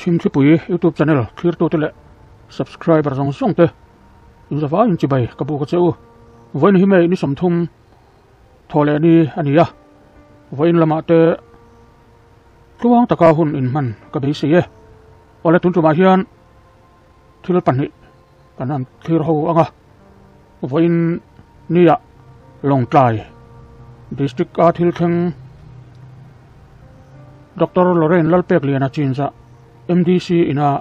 Chhimthlipui YouTube channel thlirtute leh subscriber zawng zawng te inzavaiin chibai ka buk a che u. Vawiin hi May ni 30 thaw leh ni a ni a, vawiin lamah te tluang taka hun inhman ka beisei e. Awle tun tumah hian thil pahnih kan han thlir ho ang a, vawiin nia Lawngtlai District a thil thleng Doctor Lorraine Lalpekliana chinzah MDC ina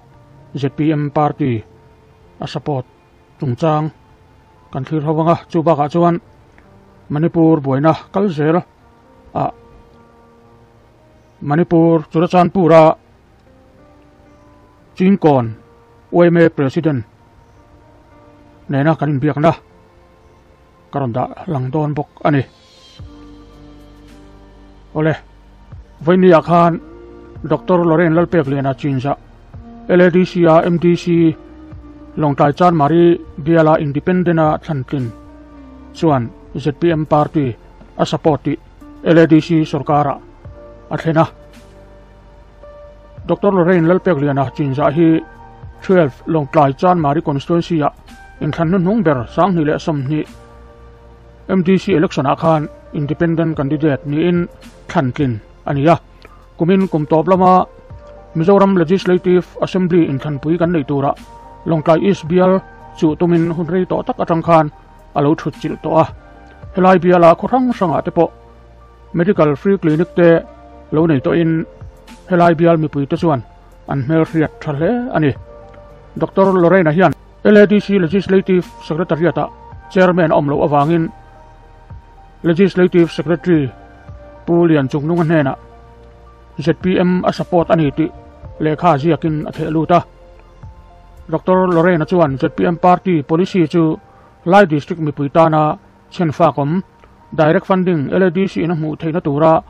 zpm party a support chungchang kan thlir ho ang a, chu bakah chuan Manipur buaina kal zel ah Manipur Churachandpur a Chingkawn yma President nena kan inbiakna ka rawn dah lang dawn bawk a ni. Awle, vawinia khan Doctor Lorraine Lalpekliana Chinzah LADC a MDC Lawngtlai Chanmari biala Independent a thlantlin chuan zpm party a support tih LADC sorkarah a thlen a. Doctor Lorraine Lalpekliana Chinzah hi 12 Lawngtlai Chanmari constituency ah inthlan hnuhnung ber 2020 MDC election ah khan independent candidate niin thlantlin a ni a. Kumin kum tawp lama Mizoram Legislative Assembly inthlanpui kan neih turah Lawngtlai East bial chu tumin hun rei tawh tak atang khan a lo thut chilh tawh a. Helai biala khaw hrang hrangah te pawh Medical Free Clinic te lo nei tawhin helai bial mipui te chuan an hmelhriat tha hle a ni. Doctor Lorraine-a hian LADC Legislative Secretariat-ah Chairman a awm loh avangin Legislative Secretary Pu Lianchungnunga hnenah zpm a support a ni tih lehkha ziakin a theh lut a. Doctor Lorraine-a chuan zpm party policy chu Lai District mipui tana Chhenfak awm, Direct Funding, LADC in a hmuh theihna tura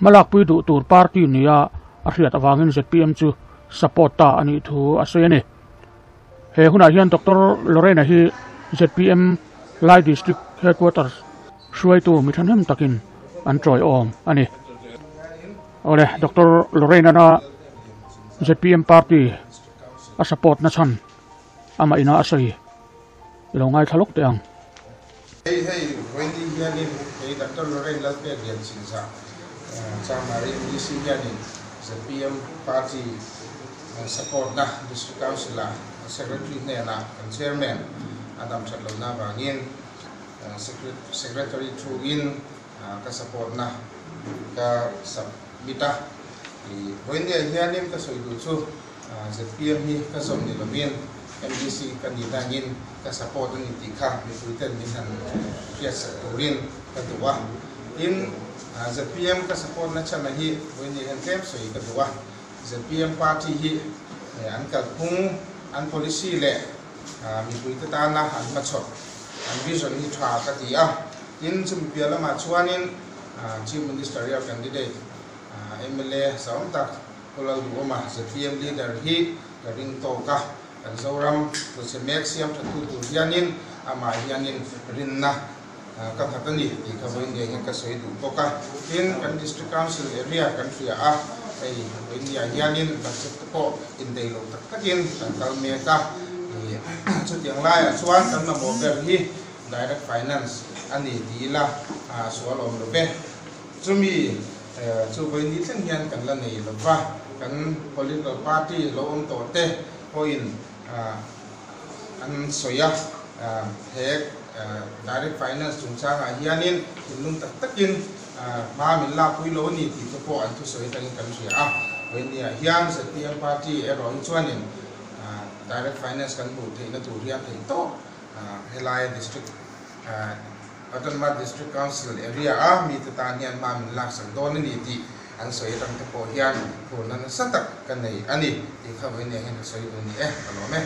hmalakpui duh tur party nia a hriat avangin zpm chu support ta a nih thu a sawi a ni. He hunah hian Doctor Lorraine-a hi zpm Lai District Headquarters hruaitu mi thahnem takin an tawiawm a ni. Awle, Doctor Lorraine-ana zpm party a support na chhan amah ina a sawi. I lo ngaithla lawk teh ang. Hei hei vawiin hianin hei Doctor Lorraine Lalpek Lianchingzah Chamari MDC hianin zpm party support na District Council ah Secretary hnenah kan Chairman a dam that lohna avangin Secretary thu in ka support na ka submit a. Vawiin hianin ka sawi duh chu Zpm hi ka zawm ni lovin MDC ka nih dangin ka support a ni tih kha mipui ten min han hriatsak turin ka duh a. Tin, zpm ka support na chhan hi vawiin hian tlem sawi ka duh a. Zpm party hi an kalphung, an policy leh mipui te tana an hmachhawp, an vision hi tha ka ti a. Tin, chumi piah lamah chuanin Chief Ministerial candidate mla sawm tak Pu Lalduhawma zpm leader hi ka ring tawk a, kan Zoram hmeichhe mek siam tha tu tur hianin amah hianin rinna ka nghat a ni tih kha vawiin ngei hian ka sawi duh bawk a. Tin, kan District Council area kan hria a, hei vawiin niah hianin budget te pawh indeih lo tak takin kan kal mek a, chutiang laiah chuan kan mamawh ber hi Direct Finance a ni ti ila sual awm lo ve. Chumi Chu vawi ni thleng hian kan la nei lo va, kan political party lo awm tawh te pawhin an sawi a, he direct finance chungchangah hianin thinlung tak takin hma min lakpui lo a ni tih te pawh an thusawi atangin kan hria a. Vawinia hian zpm party erawh hi chuanin direct finance kan hmuh theihna tur hian theih tawp helaia district Autonomous District Council area a mite tan hian hma min laksak dawn a ni tih an sawi atang te pawh hian phurna nasa tak ka nei a ni tih kha vawiin hian ka sawi duh ni e, ka lawm e.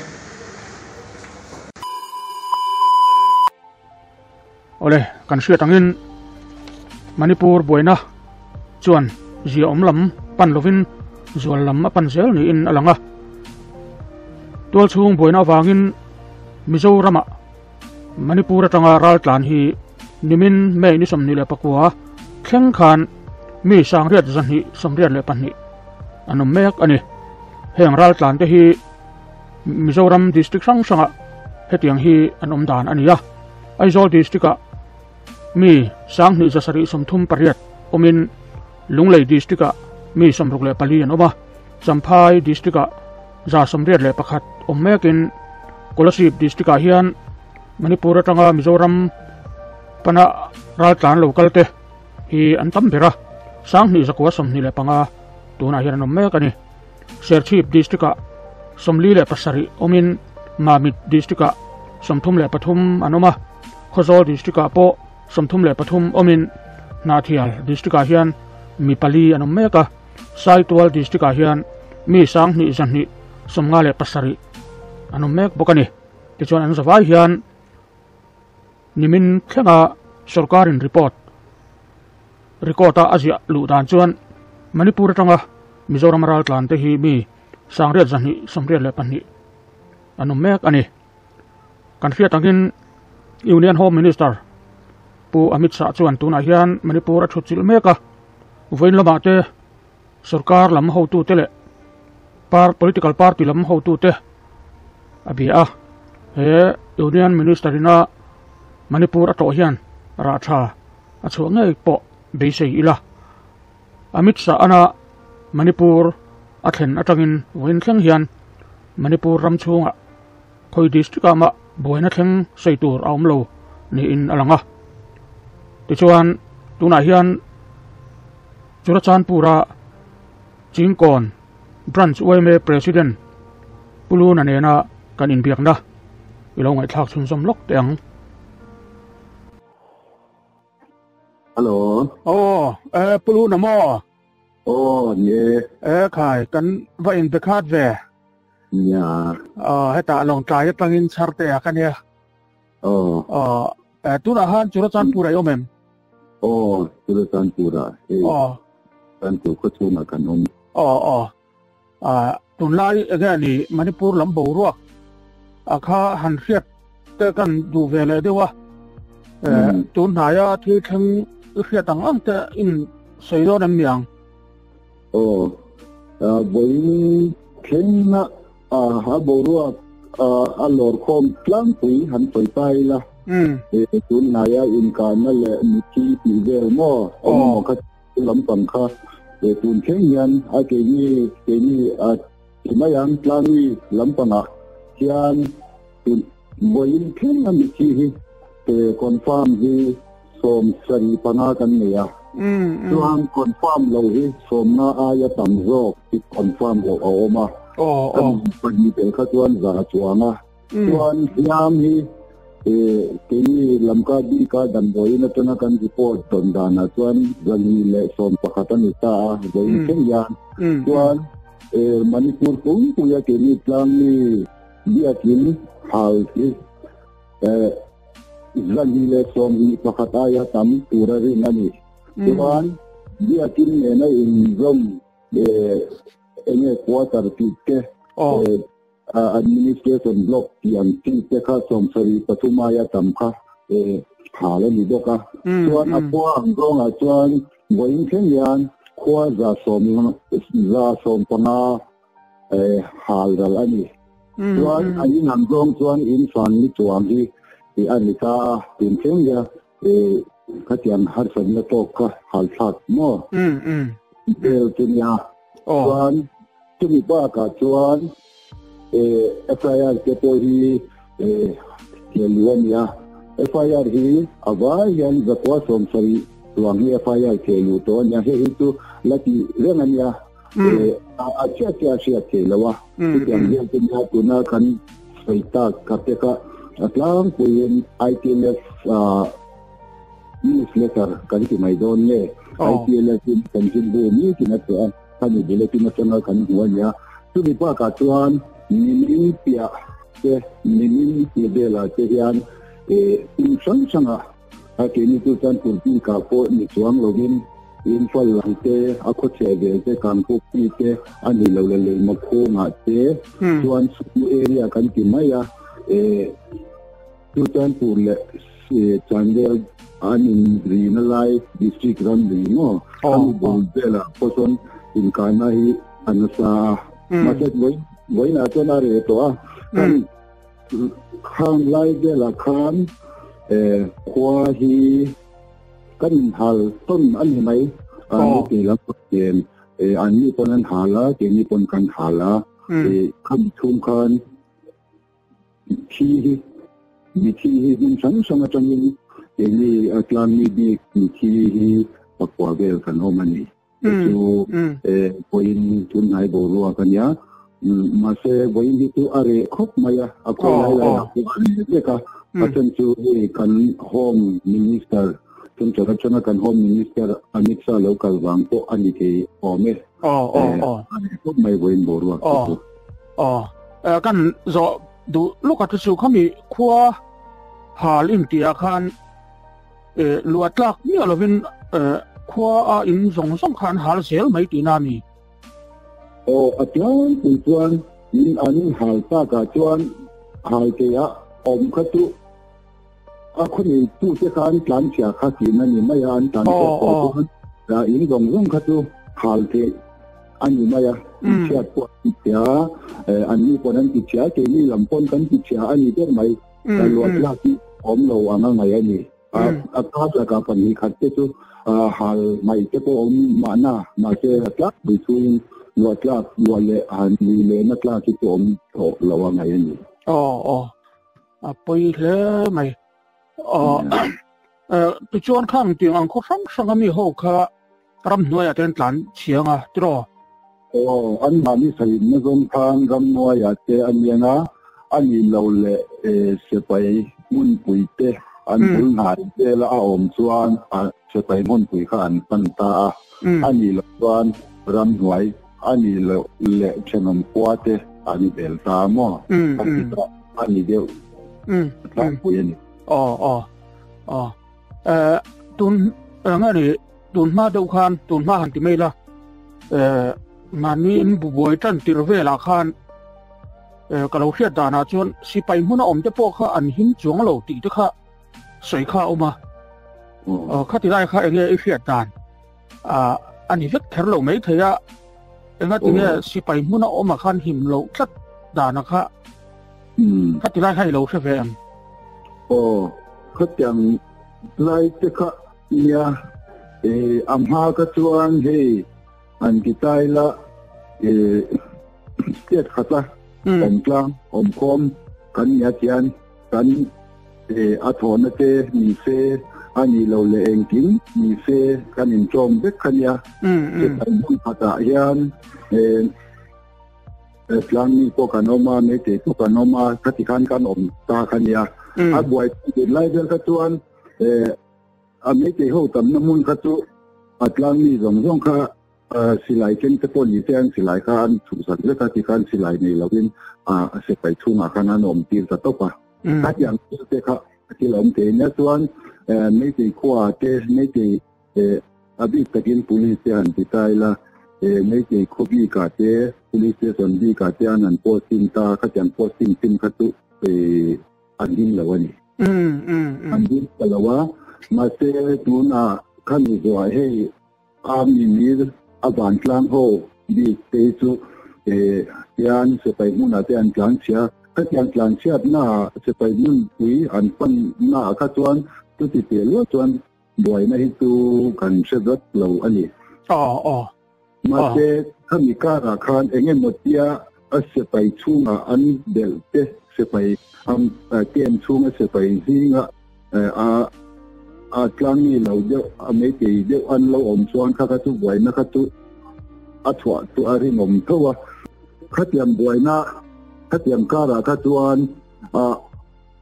Awle, kan hriat angin Manipur buaina chuan ziaawm lam pan lovin zual lam a pan zel niin a lang a. Tualchhung buaina avangin Mizoramah Manipur atanga raltlan hi nimin May ni 29 thleng khan mi 1224 an awm mek a ni. Heng raltlan te hi Mizoram district hrang hrangah hetiang hi an awm dan a ni a. Aizawl district-ah mi 2 738 awmin Lunglei district-ah mi 64 an awm a. Champhai district-ah 181 awm mekin Kolasib district-ah hian Manipur atanga Mizoram pana raltlan lo kal te hi an tam ber a, 2925 tunah hian an awm mek a ni. Serchhip district-ah 47 awmin Mamit district-ah 33 an awm a, Khawzawl district-ah pawh 33 awmin Hnahthial district-ah hian mi pali an awm mek a, Saitual district-ah hian mi 2257 an awm mek bawk a ni. Tichuan an zavai hian nimin thlenga sorkarin report record-a a ziah luh dan chuan Manipur atanga Mizoram raltlan te hi mi 8222 an awm mek a ni. Kan hriat angin Union Home Minister Pu Amit Shah chuan tunah hian Manipur a thut chilh mek a, vawiin lamah te sorkar lam hotute leh par political party lam hotute a bia a. He Union Minister ina Manipur a tlawh hian rah tha a chhuah ngei pawh beisei ila. Amit Shah ana Manipur a thlen atangin vawiin thleng hian Manipur ram chhungah khawi district-ah mah buaina thleng sawi tur a awm lo niin a lang a. Tichuan tunah hian Churachandpur-a Chingkawn Branch YMA President Pu Luna nena kan inbiakna i lo ngaihthlak chhunzawm lawk teh ang. Hello. Aw, eh, Pu Luna maw? Aw, ni e. Eh, khai, kan va inbe khat ve. Nia. Aw, hetah Lawngtlai atangin Chharte ah ka nia. Aw. Aw, eh, tunah khan Churachandpur ah i awm em? Aw, Churachandpur ah. Hei, Aw. Chandpur khaw chhungah kan awm. Aw, aw. Ah, tunlai enge a ni Manipur lam boruak a kha han hriat te kan duh ve leh deuh a. Eh, tun hnaia thil thleng i hriat ang ang te in sawi dawn em niang? Aw, ah, vawiin thlengna ah a boruak ah a lawr khawm tlangpui han sawi ta ila. Eh, tun hnaia inkahna leh mithi tih vel maw awm emaw kha lampang kha eh tun thleng hian a keini keini a ti mai ang tlangui lampangah hian tun vawiin thleng a mithi hi eh confirm hi 75 kan nei a. Chuan confirm lo hi 50 aia tam zawk hi confirm loh a awm a. Kan pahnih tel kha chuan 100 chuang a. Chuan hliam hi keini Lamka bika damdawiin atanga kan report tawn danah chuan 211 a ni ta a, vawiin thleng hian. Chuan Manipur pumpuia keini tlangmi biakin hal hi 221 aia tam tura rin a ni. Chuan biakin nena inzawm enge quarter tih te Administration block tih ang chi te kha 73 aia tam kha hal a ni bawk a. Chuan a khua ang zawngah chuan vawiin thleng hian khua 115 hal ral a ni. Chuan a in ang zawng chuan in fan ni chuang hi a ni ta a, tun thleng hian khatiang harsatna tawk kha hal thlak maw? Vel chu nia. Chuan chumi bakah chuan FIR te pawh hi thehluh a ni a. FIR hi a vai hian 170 chuang hi FIR thehluh tawh a ni a. Hei hi chu la tih reng a nia. A chiah chiah a hriat theih loh a. Chutiang hian chu nia tuna kan sawi tak kha te kha a tlangpuiin ITLF newsletter kan ti mai dawn nge ITLF in chanchinbu nitin a chhuah a, khami bulletin atanga kan hmu a nia. Chumi bakah chuan nimin piah te nimin tih velah te hian kum hrang hrangah a keini chu chuan Purpikah pawh ni chuang lovin Imphal lang te a khawchheh vel te Kangpokpi te a ni lo leh Leima khawngah te chuan Suknu area kan ti mai a chu chuan Pur leh Chandel an inrina lai district ramri maw khami bul velah pawh chuan inkahna hi a nasa a. Mahse vawiinah chuan a reh tawh a. Kan khang lai velah khan khua hi kan inhal tawn a ni mai. Mipui lam nen anni pawn an hal a, keini pawn kan hal a. Khami chhung khan Thi hi mithi hi hmun hrang hrang atangin keini a tlangmi bik mithi hi pakua vel kan awm a ni. Chu chu vawiin tunhnai boruak a nia. Mahse vawiin hi chu a reh khawp mai a, a khawi lai lai ah pawh a reh vek a. A then chu hei kan Home Minister Central atanga kan Home Minister Amit Shah lo kal vang pawh a ni thei awm e. A reh khawp mai vawiin boruak chu. Aw kan zawh duh lawk a chu chu khami khua hal in tih ah khan luah tlak miah lovin khua a in zawng zawng kha an hal zel mai tihna a ni. Aw a tlangpui chuan in an hal tak ah chuan hal thei a awm kha chu a khaw neitu te kha an tlan chhia kha tihna ni mai a, an tlan chhiat tawh chuan in zawng zawng kha chu hal theih a ni mai a, chhiat pawh an ti chhia, an ni pawn an ti chhia, keini lam pawn kan ti chhia a ni ber mai, luah tlak hi awm lo ang a ngaih a ni. A kar lakah pahnih khat te chu hal mai te pawh awm mahna, mahse a tlakpui chungin luah tlak, luah leh han lui lehna tlak hi chu awm tawh lo a ngaih a ni. Aw aw. A pawi hle mai. Tichuan khang tiang ang khaw hrang hrang a mi ho kha ramhnuaiah te an tlan chhiang a tiraw? Aw, an mahni sahin na zawng khan ramhnuaiah te a niang a, a nih loh leh sipai hmunpui te an bul hnai vela a awm chuan sipai hmunpui kha an pan ta a, a nih loh chuan ramhnuai A nih loh leh thenawm khua te an bel ta maw? A ti ta a ni deuh tlangpui a ni. Aw aw aw tun eng a ni tun hma deuh khan tun hma han ti mai la mahni in bubuai tan tir velah khan ka lo hriat danah chuan sipai hmuna awm te pawh kha an him chuang lo tih te kha sawi kha a awm a. Khati lai kha enge i hriat dan? A ni vek kher lo mai thei a, engati nge sipai hmuna awm ah khan him loh tlat dan a kha khati lai kha i lo hre ve em? Aw, khatiang lai te kha nia, a hma kha chuan hei an ti tai la state khata awm tlang awm khawm kan nia chian kan A thawhna te ni se, a nih loh leh engkim ni se kan inṭawm vek kha nia. Sipai hmun khatah hian tlangmi pawh kan awm a, meitei pawh kan awm a, khati khan kan awm ta kha nia. A buai lai vel kha chuan a meitei ho tamna hmun kha chu a tlangmi zawng zawng kha Silai keng te pawh ni se an silai kha an chhuhsak vek a, tikhan silai nei lovin a sipai chhungah khan an awm tir ta tawp a. Khatiang thil te kha thil awm thei nia chuan Meitei khua te Meitei a bik takin police te han ti ta ila Meitei khaw bikah te police station bikah te an han posting ta khatiang posting chin kha chu an ding lo a ni. An ding ta lo a, mahse tunah khami zuah hei A mimir a vantlang ho bik te hi chu tian sipai hmunah te an tlanchhia. Khatiang tlanchhiatnaah sipai hmunpui an pannaah kha chuan chuti teh luah chuan buaina hi chu kan hre vek lo a ni. Mahse khami karah khan eng emaw tia a sipai chhungah an belh te sipai camp chhunga sipai zinga A tlangmi lo deuh, a meitei deuh an lo awm chuan kha kha chu buaina kha chu a chhuah chu a rinawm tho a. Khatiang buaina, khatiang karah kha chuan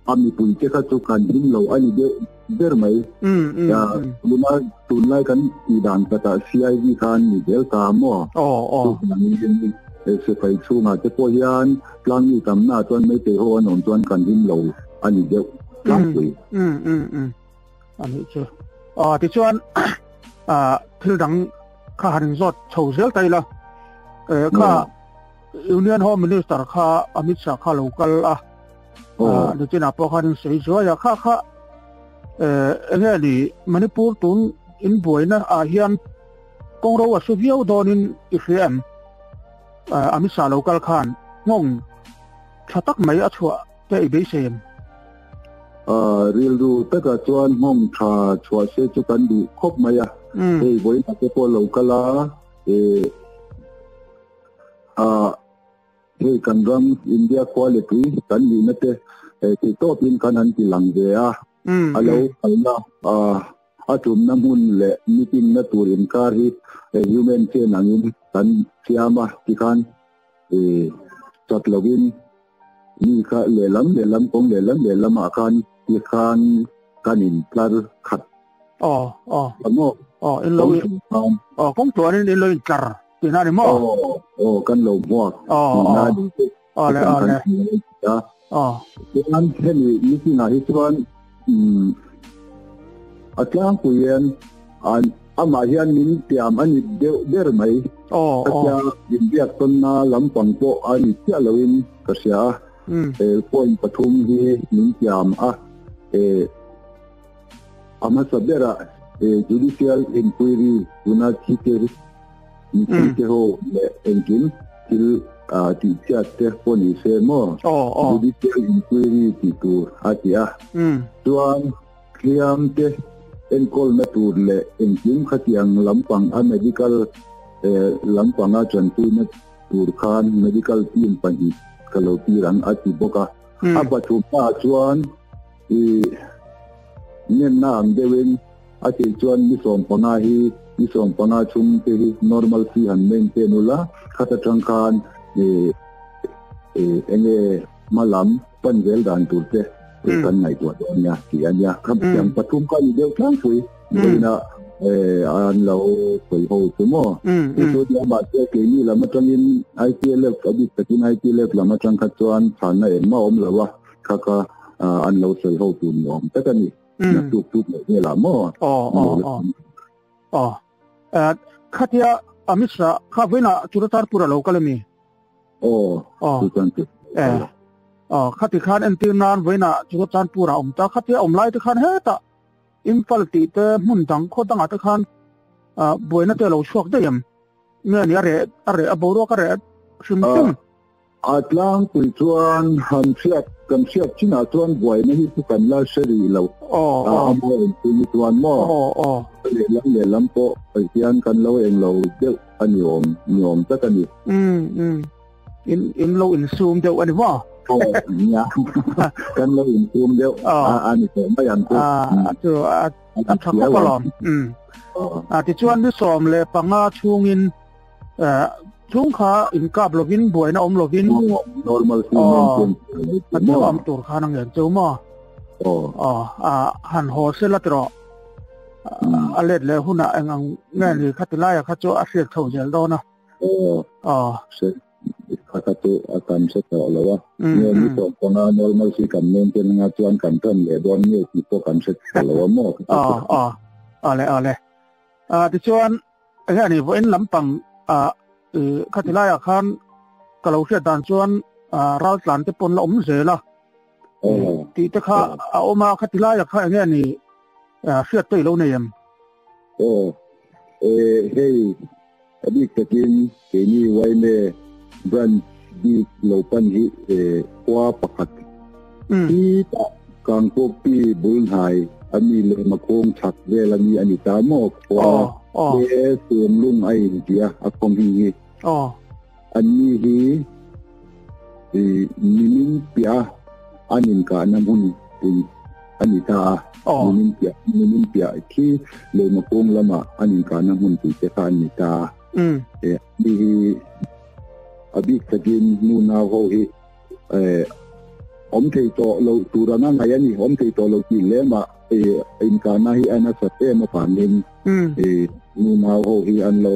a mipuite kha chu kan him lo a ni deuh ber mai. Tuna tunlai kan tih dan takah CID kha an ni zel ta maw? Chuvangin sipai chhungah te pawh hian tlangmi tamnaah chuan meitei ho an awm chuan kan him lo a ni deuh. tlangpui. Ani chu. A tichuan a thil dang kha han inzawt chho zel ta ila. Kha Union Home Minister kha Amit Shah kha lo kal a. Nichinah pawh khan in sawi zuai a. Kha kha enge ni Manipur tun in buaina ah hian kawngro a su viau dawnin i hria em? Amit Shah lo kal khan nghawng tha tak mai a chhuah te i beisei em? Rilru takah chuan nghawng tha chhuah se chu kan duh khawp mai a. Hei vawiinah te pawh lo kal a, Hei kan ram India khua leh tui kan nihna te theihtawpin kan han ti lang ve a, a lo kalna a tumna hmun leh meeting na tur inkar hi human chain angin kan siam a tikhan chat lovin mi kha lehlam lehlam kawng lehlam lehlamah khan tikhan kan intlar khat. Aw aw. Aw in lo aw kawng tluanin in lo intlar. Tihna ni maw? Aw, aw, kan lo hmuak. Aw, aw. Aw le, aw le. Aw. Chuan hemi meeting ah hi chuan a tlangpui hian amah hian min tiam a ni deuh ber mai. Aw, aw. Katia inbiak tawnna lampang pawh a ni chiah loin ka hria a. Point pathum hi min tiam a. A hmasa berah Judicial Inquiry tuna thi te mipui te ho leh engkim thil tihchhiat te pawh ni se maw Judicial Inquiry tih tur a ti a. Chuan hliam te enkawlna tur leh engkim khatiang lampang a medical lampanga tanpuina tur khan medical team pahnih ka lo tir ang a ti bawk a. A pathumnaah chuan I ngenna ang deuhin a tih chuan ni 15 hi ni 15 chhung te hi normal si han maintain ula, khat atang khan enge hma lam pan zel dan tur te kan ngaihtuah dawn nia tih a nia. Kha tiang pathum kha a ni deuh tlangpui vawiina an lo sawi ho chu maw. Chu chu nia mahse keini lam atangin ITLF a bik takin ITLF lam atang kha chuan chhanna engmah a awm lo a. Kha kha an lo sawi ho tur ni awm tak a ni. Naktuk tuk leh velah maw? Aw, aw, aw. Aw. Khatia Amit Shah kha vawiinah Churachandpur a lo kal a mi? Aw, Churachandpur. Aw, khati khan entir nan vawiinah Churachandpur a awm ta. Khatia awm lai te khan hetah Imphal tih te hmun dang khaw dangah te khan buaina te a lo chhuak daih em? Nge ni a reh a reh a boruak a reh hrim hrim. A tlangpui chuan han hriat kan hriat chinah chuan buaina hi chu kan la hre rih lo. A maw engpui ni chuan maw? Lehlam lehlam pawh hian kan lo eng lo deuh a ni awm ni awm tak a ni. In in lo insum deuh a ni maw? Nia kan lo insum deuh a ni tawh mai ang chu. A chu a tha khawp alawm. Tichuan ni 15 chhungin Chung kha inkap lovin buaina awm lovin normal aw a chu am tur khan ang en cheu maw aw a han haw sela tiraw a let leh hunah eng ang nge ni kha ti laia kha chu a hriat chho zel dawn a aw kha kha chu a kan hre tawh lo a nge ni tawh panga normal si kan maintain anga chuan kan tan leh dawn nge tih pawh kan hre tawh lo a maw aw aw ale ale tichuan Enge a nih vawiin lampang ah khati laiah khan ka lo hriat dan chuan raltlan te pawn la awm zel a tih te kha a awm a khati laiah kha enge a nih hriat te i lo nei em? Aw hei a bik takin keini Waime branch bik lo pan hi khua pakhat hi tah Kangpawkpi bul hnai a mi leh Makhawng chhak vel a mi a ni ta maw khua te Suamlung a inti a, a khaw hming hi. An ni hi nimin piah a an inkahna hmun pui a ni ta a, nimin piah nimin piah khi leh Makhawng lama an inkahna hmun pui te kha an ni ta a. An ni hi a bik takin nu nau ho hi Awm thei tawh lo tur an a ngaih a ni. Awm thei tawh lo tih lemah inkahna hi a nasat em avangin nu nau ho hi an lo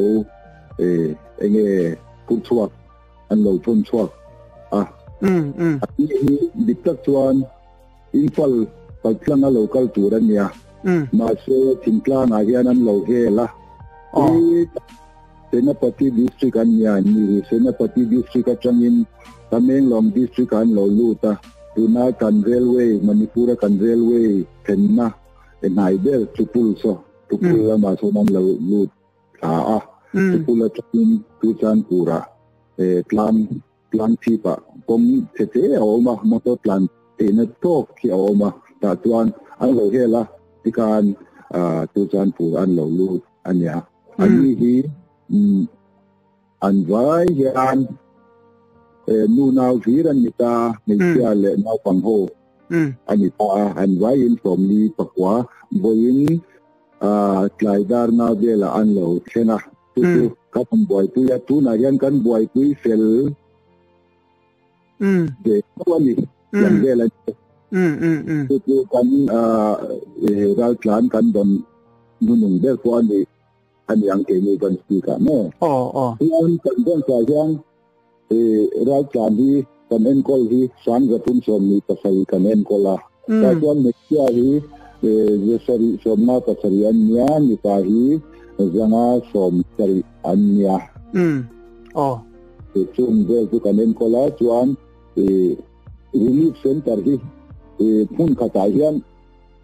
eng nge phur chhuak, an lo thawn chhuak a. A tih hi dik tak chuan Imphal kaltlanga lo kal tur a nia. Mahse thingtlangah hian an lo hel a. Senapati District an nia an ni hi. Senapati District atangin Tamenglong District ah an lo lut a, tuna kan Railway, Manipur a kan Railway thlenna hnai ber Tupul saw, Tupul lamah sawn an lo lut thla a, Tupul atangin Churachandpur ah. tlang tlang chhipah kawng chhe che a awm a, motor tlan theihna tawk hi a awm a, tah chuan an lo hel a, tikhan chu chuan fur an lo lut a nia. Anni hi an vai hian nu nau hlir an ni ta, hmeichhia leh naupang ho a ni ta a, an vaiin sawmli pakua vawiin tlai dar nga velah an lo thleng a. Chu chu kan rawn buaipui a, tunah hian kan buaipui fel ve tho a ni, tiang vel a ni. Chu chu kan raltlan kan rawn hnunung ber pawh a ni a ni ang keini kan speak ah maw. Chuan kan dawn tah hian raltlan hi kan enkawl hi 337 kan enkawl a. Tah chuan hmeichhia hi 757 an nia, mipa hi 570 an nia. Chung vel chu kan enkawl a, chuan relief center hi hmun khatah hian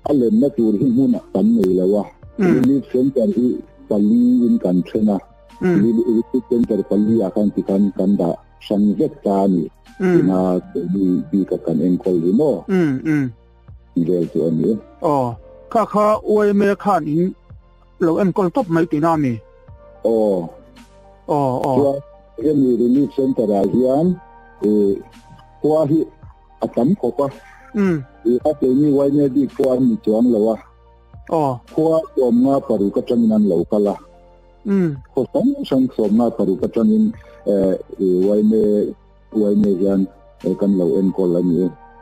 a lenna tur hi hmun kan nei lo a. Relief center hi pali in kan then a. Relief center pali ah khan tikhan kan dah hran vek ta a ni. Tuna keini bika kan enkawl hi maw vel chu a ni. Aw, kha kha UAMA khan in lo enkawl tawp mai tihna a mi? Aw. Aw, aw. Chuan hemi relief center ah hian khua hi a tam khawp a. A keini UAMA bik pawh an ni chuang lo a. Khua 56 atangin an lo kal a. Khaw hrang hrang 56 atangin YMA YMA hian kan lo enkawl a ni.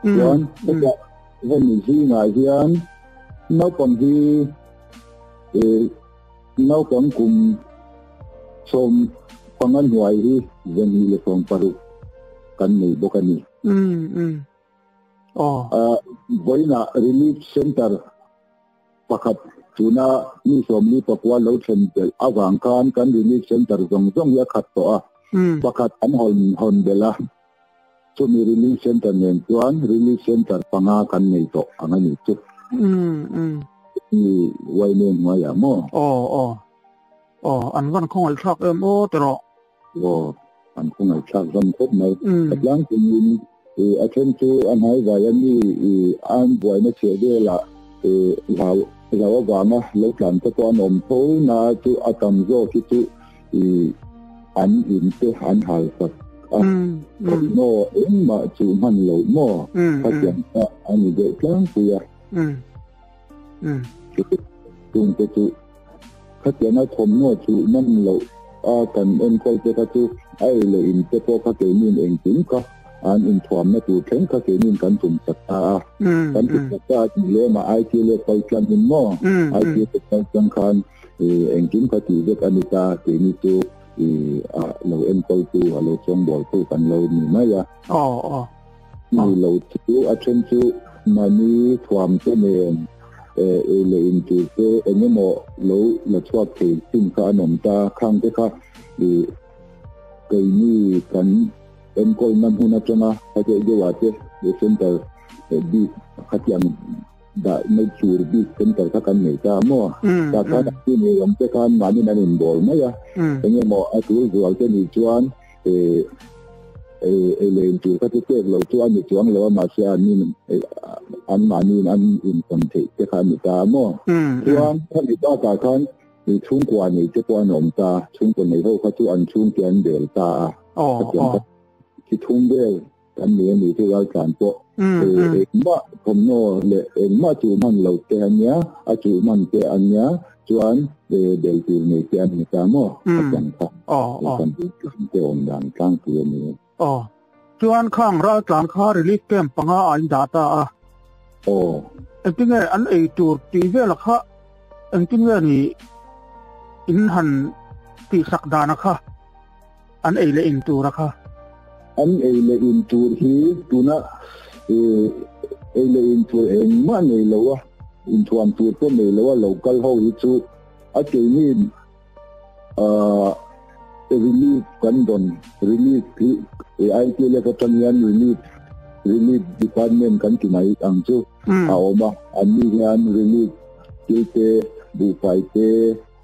Chuan hetah hemi zingah hian naupang hi naupang kum 15 hnuai hi 260 kan nei bawk a ni. Vawiinah Relief Centre pakhat tuna mi 44 lo thlen belh avang khan kan Relief Centre zawng zawng hi a khat tawh a, pakhat an hawn belh a, chumi Relief Centre nen chuan Relief Centre panga kan nei tawh ang a nih chu. Mi Uaine hnuaiah maw? Aw, aw. Aw, an van khawngaihthlak em aw tiraw? Aw, an khawngaihthlak hlawm khawp mai. A tlangpuiin a then chu a hnaivai a mi an buaina chhiah velah hlau hlau avanga lo tlan te pawh an awm tho na chu a tam zawk hi chu an in te an hal sak a. Thawmhnaw engmah chu hman loh maw? Khatiang kha a ni deuh tlangpui a. Chungte chu Khatianga thawmhnaw chu man loh a kan enkawl te kha chu a ei leh in te pawh kha keinin engkim kha an inthuamna tur thleng kha keinin kan tum sak ta a. Kan tum sak ta a tih lem a ITLA kal tlang in maw? ITLA kal tlang khan engkim kha tih vek a ni ta, keini chu a lo enkawl tu, a lo chawngbawl tu kan lo ni mai a. Ni lo chu a then chu mahni thuam te nen ei leh in tur te eng emaw lo la chhuak thei chin kha an awm ta, khang te kha ih keini kan enkawl na hmun atanga kha deuh deuh ah te center bik khatiang dah mai tur bik center kha kan nei ta maw? Tah khan a chu nei awm te khan mahni an inbawl mai a, eng emaw a tul zual te nih chuan ei leh in tur kha chu pek loh chu a ni chuang lo a, mahse an in an mahni in an insawn theih te kha a ni ta a maw? Chuan khami bakah khan chhungkua nei te pawh an awm ta, chhungkua nei ho kha chu an chhungte an bel ta a, khatiang kha thi thum vel Kan ni a ni chu raltlan pawh engmah thawmhnaw leh engmah chuh hman lo te a nia, a chuh hman te a nia chuan bel tur nei te a ni ta maw? A chang kha kan raltlan te awm dan tlangpui a ni. Aw. Chuan khang raltlan kha relief camp panga ah in dah ta a. Aw. Engtinge an ei tur tih vela kha engtinge ni in han tihsak dana kha? An ei leh in tur a kha. An ei leh in tur hi tuna ei leh in tur engmah nei lo a, inthuam tur pawh nei lo a lo kal ho hi chu a keini relief kan dawn, relief hi ITLF atang hian relief relief department kan ti mai ang chu a awm a, anni hian relief thil te, buhfai te,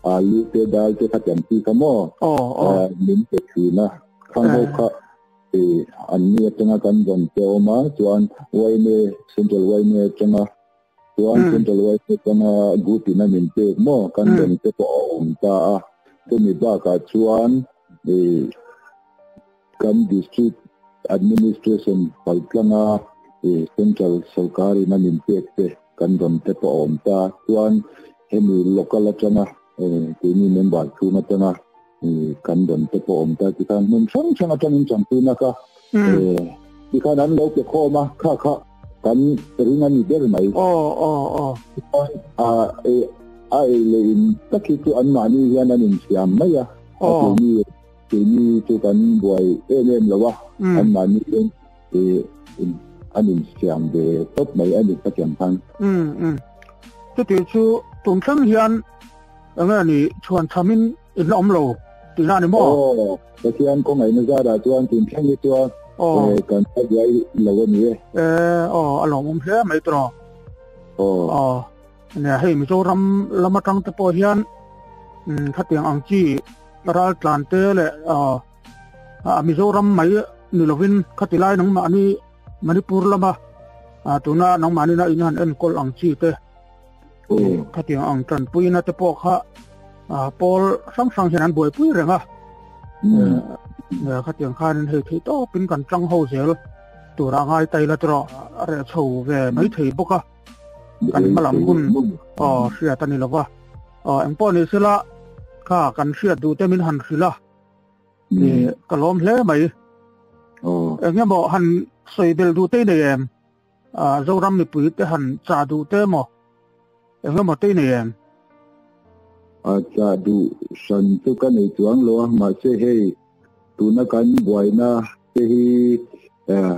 Alu te dal te kha tiang chi kha maw min pe thin a, Khang ho kha an ni atanga kan dawn te a awm a, chuan yma, Central yma atanga chuan Central yma atanga group in a min pek maw kan dawn te pawh a awm ta a. Chumi bakah chuan kan District Administration paltlanga Central sorkar in a min pek te kan dawn te pawh a awm ta. Chuan hemi local atanga keini member chhung atanga kan dawn te pawh awm ta tikhan hmun hrang hrang atangin tanpuina kha tikhan an lo pe khawm a, kha kha kan ring a ni ber mai. A a ei leh in tak hi chu anmahni hian an insiam mai a, keini keini chu kan buai em em lo a, anmahni hian an insiam ve tawp mai a ni ka tiang khan. Chuti chu tun thleng hian enge ni chhuan thamin in la awm lo tihna a ni maw? Aw, Pathian khawngaihna zarah chuan tun thleng hi chuan kan la buai lo a ni e. E, aw, a lawmawm hle mai tawh. Aw. Aw, nia hei Mizoram lam atang te pawh hian khatiang ang chi ral tlan te leh Mizoram mai ni lovin khati lai nangmahni Manipur lama tuna nangmahnina in han enkawl ang chi te Khatiang ang tanpuina te pawh kha pawl hrang hrang hian an buaipui reng a. Khatiang khanin hei theih tawpin kan tang ho zel tura ngai ta ila tawh a reh chho ve mai thei bawk a. Kan hma lam hun hriat a ni lova. Engpawh ni sela kha kan hriat duh te min han hrilh a. Ka lawm hle mai. Eng emaw han sawi bel duh te i nei em? Zoram mipui te han chah duh te maw? Eng emaw te i nei em? A chah duh hran chu ka nei chuang lo a, mahse hei tuna kan buaina te hi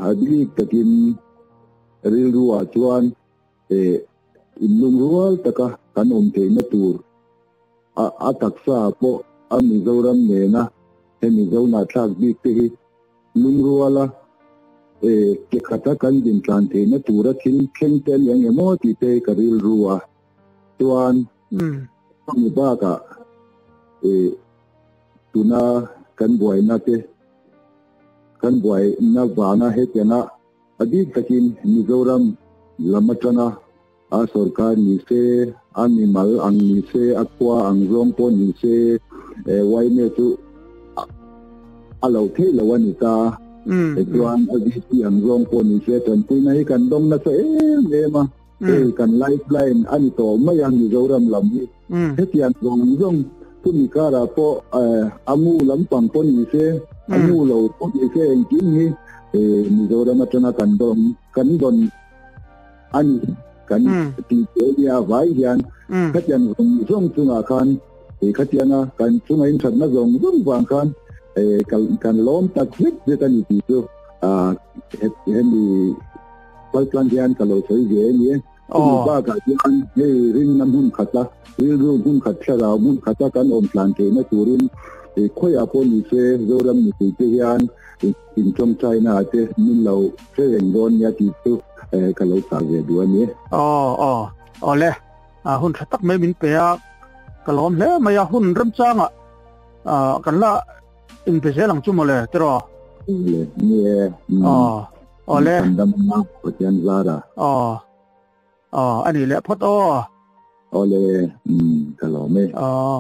a bik takin rilru ah chuan inlungrual taka kan awm theihna tur a taksa ah pawh a Mizoram nena he Mizo nahthlak bik te hi Lungruala e ke khata kan din tlan theihna tura thil thleng te a ni ang em aw tih te ka rilru a. Chuan chumi bakah e tuna kan buaina te kan buaina vanga hetianga a bik takin Mizoram lam atanga a sorkar ni se, a mimal ang ni se, a khua ang zawng pawh ni se, yma chu a lo theih lo a ni ta. Tichuan a VC ang zawng pawh ni se, tanpuina hi kan dawng nasa em em a, hei kan lifeline a ni tawh mai a Mizoram lam hi. Hetiang zawng zawng chumi karah pawh a mu lampang pawh ni se, a mu lo pawh ni se engkim hi Mizoram atanga kan dawn kan dawn a ni kan ti te nia vai hian khatiang zawng zawng chungah khan khatianga kan chunga inthatna zawng zawng vang khan kan lawm tak zet zet a ni tih chu hemi paltlang hian ka lo sawi ve a ni e. Chumi bakah hian hei rinna hmun khata rilru hmun khat thlarau hmun khata kan awm tlan theihna turin khawiah pawh ni se Zoram mipuite hian In tawngtaina ah te min lo hre reng dawn nia tih chu ka lo chah ve duh a ni. Aw aw awle hun tha tak mai min pe a, ka lawm hle mai a, hun remchangah kan la inpe zel ang chu mawle tiraw? Awle ni e. Aw awle. Kan dam a Pathian zara. Aw aw a nih leh phawt aw. Awle ka lawm e. Aw.